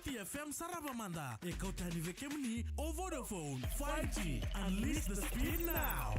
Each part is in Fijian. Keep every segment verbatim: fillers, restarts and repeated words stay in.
T F M Saravamada, e kauta yani vei kemuni o Vodafone five G. Unleash the speed now.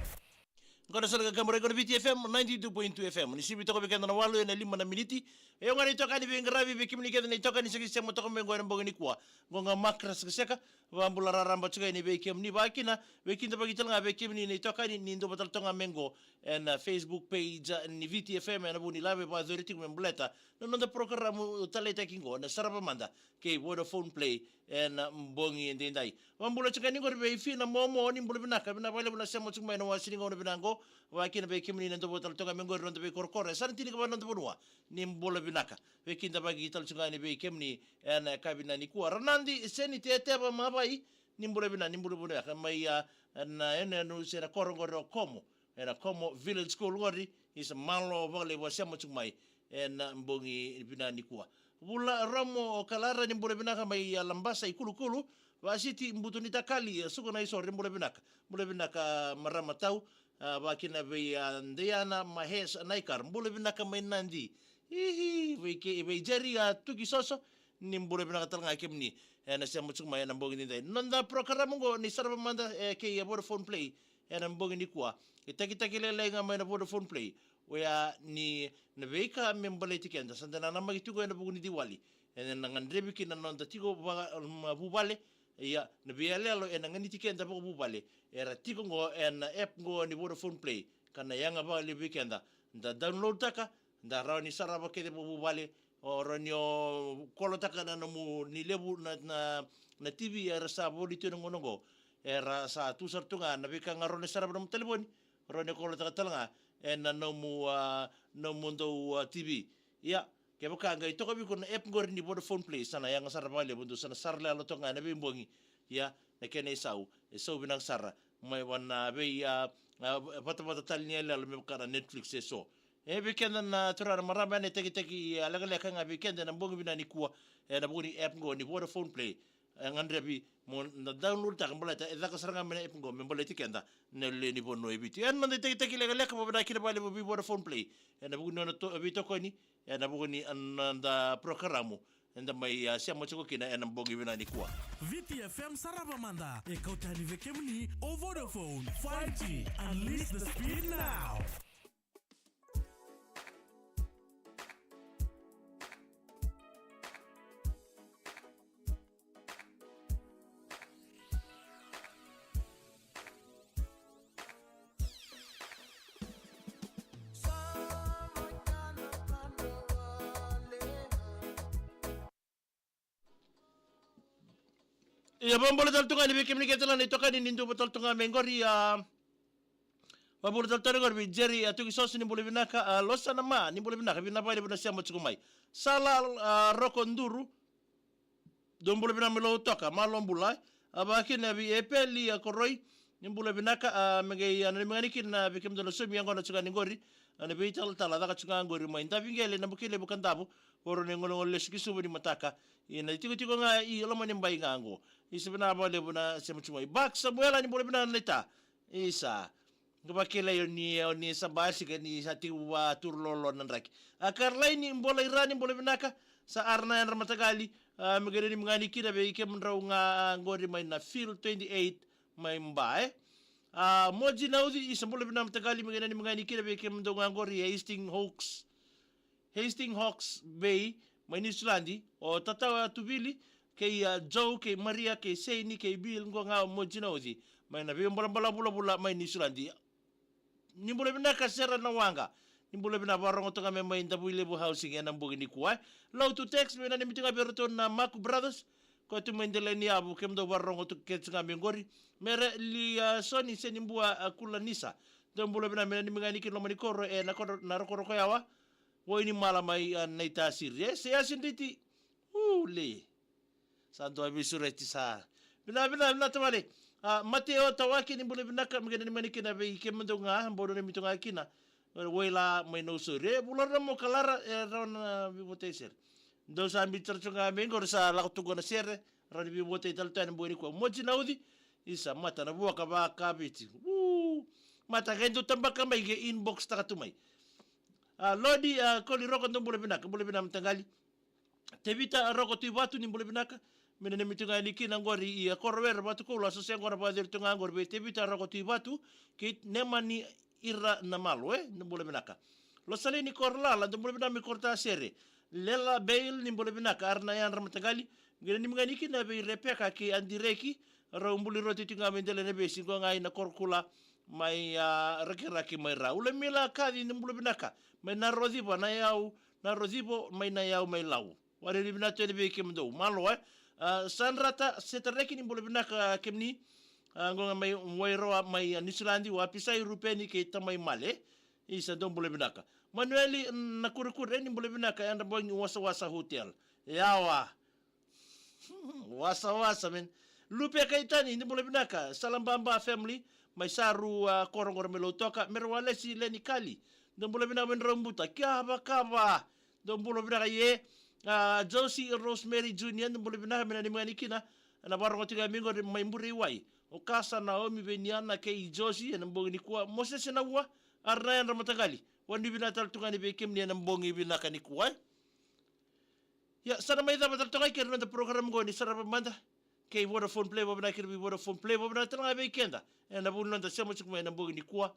Qo na sala ka kamurai qo na V T F M ninety-two point two F M. Ni sivi toka vei keda na walu ena lima na miniti. E o ga na itokani veiqaravi vei kemuni keda na itokani sega ni sema toka mai qo ena bogi nikua. Qo ga makra sekaseka. Vabula raraba tiko yani vei kemuni vakina. Veikidavaki tale ga vei kemuni na itokani ni dou vata tale toka ga mai qo ena Facebook page ni V T F M ena vuku ni lave vakayacori tiko me baleta na noda porokaramu taleitaki qo na Saravamada kei Vodafone Play ena bogi edaidai. Vabula tiko yani qori vei Fina Momo, ni bula vinaka, vinaka vakalevu na sema tiko mai na wase ni gauna vinaka qo. Vakina vei kemuni na dou vata tale toka mai qori na noda veikorokoro e sa na tinikava na noda vanua. Ni bula vinaka. Veikidavaki tale tiko yani vei kemuni ena yakavi nikua. Ranadi Seni Teteva Mavai, ni bula vinaka, ni bula vinaka mai a na yanuyanu se na koro qori o Komo. Ena Komo Village School qori, isa, malo vakalevu a sema tiko mai ena bogi vinaka nikua. Vula Ramo o Kalara, ni bula vinaka mai a Labasa i Kulukulu. Vasiti Butu ni Takali, a Suka na Isori, bula vinaka. Bula vinaka marama tau, a vakina vei a Diana Mahes Naikar, bula vinaka mai Nadi. Ihi, vei ke, vei Jerry a Tuki Soso, ni bula vinaka tale ga kemuni ena sema tiko mai ena bogi edaidai. Noda porokaramu qo ni Saravamada e kei a Vodafone Play ena bogi nikua. E takitaki lailai ga mai na Vodafone Play. Oya ni na veika me baleti keda. Sa da nanamaki tiko ena vuku ni Diwali. Ena gadrevi kina na noda tiko vaka, ma, vuvale. Ia, na veiyaloyalo ena ganiti keda vakavuvale. Era tiko qo ena app qo ni Vodafone Play. Ka na yaga vakalevu vei keda. Da download taka, da rawa ni sarava kece vakavuvale, o rawa ni o kolotaka na nomu ni levu na, na, na T V era sa voli tu ena gauna oqo. Era sa tu sara tu ga na veika ga rawa ni sarava nomu talevoni, rawa ni kolotaka tale ga ena nomu, a, nomu dau, a, T V. Ia, kevaka qai toka vei iko na app qori ni Vodafone Play, sa na yaga sara vakalevu, dou sa na sara yaloyalo toka ga ena veibogi. Ia, na kena isau, e sau vinaka sara. Mai vana vei, a, a, vatavata tale ni yaloyalo me vaka na Netflix e so. E vei keda na turaga na marama ena itakitaki, a, lekaleka ga vei keda ena bogi vinaka nikua, ena vuku ni app qo ni Vodafone Play. E gadrevi mo na download taka baleta e caka sara ga mai na app qo me baleti keda na lewe ni vanua e Viti. Ena noda itakitaki lekaleka, vakavinavinaka vakalevu vei Vodafone Play ena vuku ni nona to, veitokoni ena vuku ni noda porokaramu eda mai, a, sema tiko kina ena bogi vinaka nikua. V T F M Saravamada e kauta yani vei kemuni o Vodafone five G. Unleash the speed now. Ia, vabula tale tu ga yani vei kemuni kece na itokani ni dou vata tale tu ga mai qori, a, vabula tale tu ga yani qori vei Jerry, a, Tuki Soso, ni bula vinaka, a, Losana Ma, ni bula vinaka, vinaka vakalevu na sema tiko mai. Sala, a, Roko Duru, dou bula vinaka mai Lautoka, malo bula, e. A, vakina vei Epeli, a, Koroi, ni bula vinaka, a, me qai, a, nanumi ga yani kina vei kemudou na somi yaqona tiko yani qori, a, na veitalatala caka tiko ga qori mai Daviqele, Nabukelevu, Kadavu, Vakarauwai, Golegole, lesu ki Suva nimataka. Ia na itikotiko ga i loma ni bai ga qo. Isa, vinaka vakalevu na sema tiko mai. Bak Samuela, ni bula vinaka naita. Isa. Qo vakilai o ni, o ni sa basika ni sa tiko vakaturu lolo na draki. A, Karlaini Bolai Ra, ni bula vinaka. Sa ara na yadra mataqali. A, me qai nanumi ga yani kina vei kemudrau ga, a, qori mai na Field twenty-eight mai Ba, e. A, Moji Nauci, isa, bula vinaka mataqali, me qai nanumi ga yani kina vei kemudou ga qori e Hastings Hawke's, Hastings Hawke's Bay mai Niusiladi, o Tatawa Tuvili, kei, a, Joe, kei Maria, kei Seini, kei Bill, qo ga o Moji Nauci mai na veibolabala vulavula mai Niusiladi. Ni bula vinaka Sera Nawaqa. Ni bula vinaka, vakarogo toka me mai Davuilevu Housing ena bogi nikua, e. Lautu Tex, me nanumi tu ga vei iratou na Maku Brothers. Ko tu mai Delaniyavu, kemudou vakarogo tu kece ga mai qori. Mere Liasoni, Senibua, a, Kulanisa. Dou bula vinaka, me nanumi ga yani ki loma ni koro, e, na koro, na Rokoroko Yawa. Wainimala mai, a, Naitasiri, e, Seiasi Driti. Ule. Sa dua veisureti sa. Vinaka, vinaka, vinaka tavale. A, Mateo Tawake, ni bula vinaka, me qai nanumi ga yani kina vei kemudou ga, bau nanumi tu ga kina. Waila mai Nausori. E, Vula Ramo Kalara, e, rawa na veivotai sere. Dou sa biuta sara tu ga mai qori, sa lako tu qo na sere, rawa ni veivotai tale tu yani bogi nikua. Moji Nauci, isa, mata na vuaka vakaviti. Uu. Mata qai dou tabaka mai qai inbox taka tu mai. A, Lodi, a, Koli Roko, dou bula vinaka, bula vinaka mataqali. Tevita Roko Tuivatu, ni bula vinaka. Me nanumi tu ga yani kina qori i Korowere, Vatukoula, so se qo na vakaciri tu ga qori vei Tevita Roko Tuivatu kei Nemani Iranamalo, e, ni bula vinaka. Losaleni Korolala, ni bula vinaka mai Korotasere. Lela Bail, ni bula vinaka, era na yadra mataqali. Qai nanumi ga yani kina vei Repeka kei Adireki, rau buli roti tu ga mai Delainavesi, qo ga i Nakorokula, mai, a, Rakiraki mai Ra. Ulamila Kaci, ni bula vinaka, mai Narociva, Nayau, Narocivo, mai Nayau, mai Lau. Vakavinavinaka tu yani vei kemudou. Malo, e. A, Sandrata Setareki, ni bula vinaka kemuni. A, qo ga mai Wairoa, mai, a, Niusiladi, Wapisai, Rupeni kei Tamai Male. Isa, dou bula vinaka. Manueli Nakurekure, ni bula vinaka, yadra bogi Wasawasa Hotel. Yawa. Wasawasa, man. Lupe Kaitani, ni bula vinaka. Salababa family, mai Saru, a, Koro qori mai Lautoka. Mere Walesi Lenikali, dou bula vinaka mai Draubuta. Kavakava, dou bula vinaka, e. A, Josie Rosemary Junior, dou bula vinaka, me nanumi ga yani kina. Ena vakarogo tiko mai qori mai Bureiwai. O Kasa, Naomi, Veniana kei Josie, ena bogi nikua. Mosese Naua, era na yadra mataqali. Vakavinavinaka tale tu ga yani vei kemuni ena bogi vinaka nikua, e. Ia, sa na mai cava tale toka i keri noda program qo ni Sarava Mada kei Vodafone Play. Vakavinavinaka kei Vodafone Play, vakavinavinaka tale ga vei keda ena vuku ni noda sema tiko mai ena bogi nikua.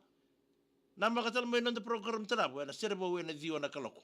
Namaka tale mai noda program Tarava ena Serevou ena ciwa na kaloko.